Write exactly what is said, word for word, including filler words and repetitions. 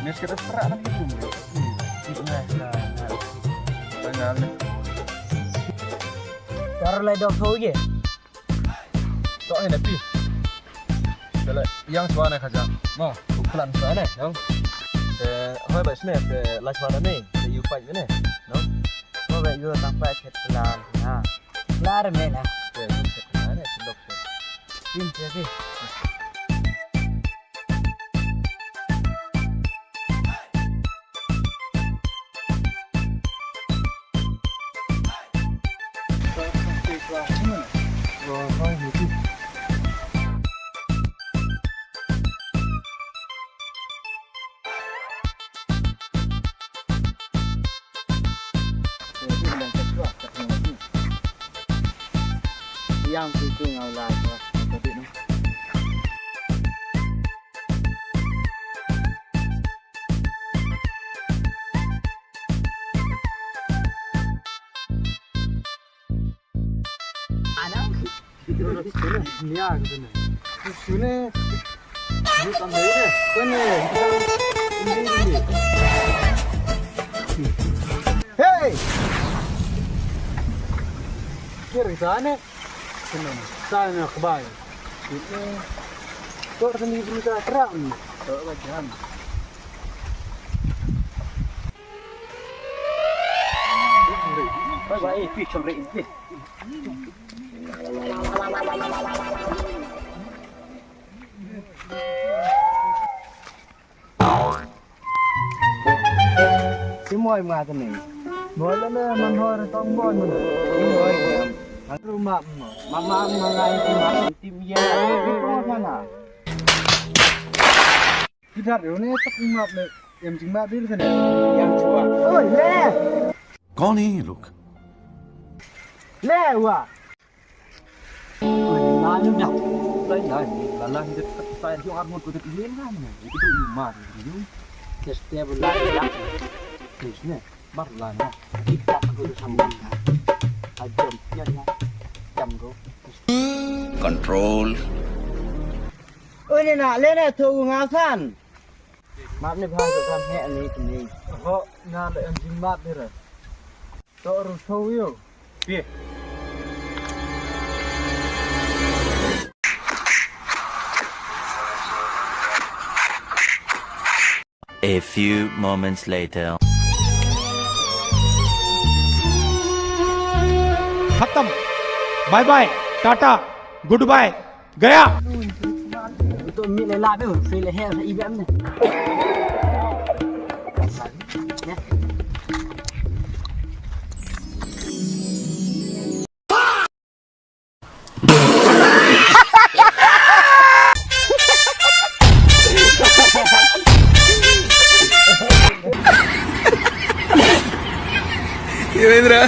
Nes kita serak kan gitu, Bro. Nah, nah, nah. Tengah nih. Cara lai dok ho ye. Tok ni napi. Kalau yang suara khaja. Mo, plan suara, no. Eh, hoi ba sne, eh, la suara ni, eh, you fight ni, no. Mo ba you tak fight, plan, ha. Klar me na. Eh, you set plan, eh, sedok set. Pin, pin, pin. Yang tu tu ngau lai tu. Nia gitu nih. Sini. Ini tambah ini. Sini. Ini, ini. Hey! Kiri sana. Sini. Sana kebai. Ini. Kok sini berita terang. Kok bagian. Simoi mga tani. Moi lane manhor tong bon. Simoi. Ang rumah mo. Mama ang mga ang rumah. Tim ya. Mana? Kidat yo ne tak umap ne. Em jingmap bil kane. Yang chua. Oi, le. कौन है ये लोग? Le wa. Oi, na ni dah. Lai lai. La la ni tak sai yo ar ngot ko tak yen kan. Itu tu umar ni. Kes te bela ya. Kes ne. Bar la na. Kita aku tu sama. Ajam ya ya. Jam go. Control. Oi ne na le ne tu ngasan. Map ni bha ka kam heh ni kini. Ho na le em jingmap ni re. To ru tho yo. Pi. A few moments later. खत्म। Bye bye, tata, goodbye. गया। Itu mi le la be, si le he, i be am ne. Ye Indra.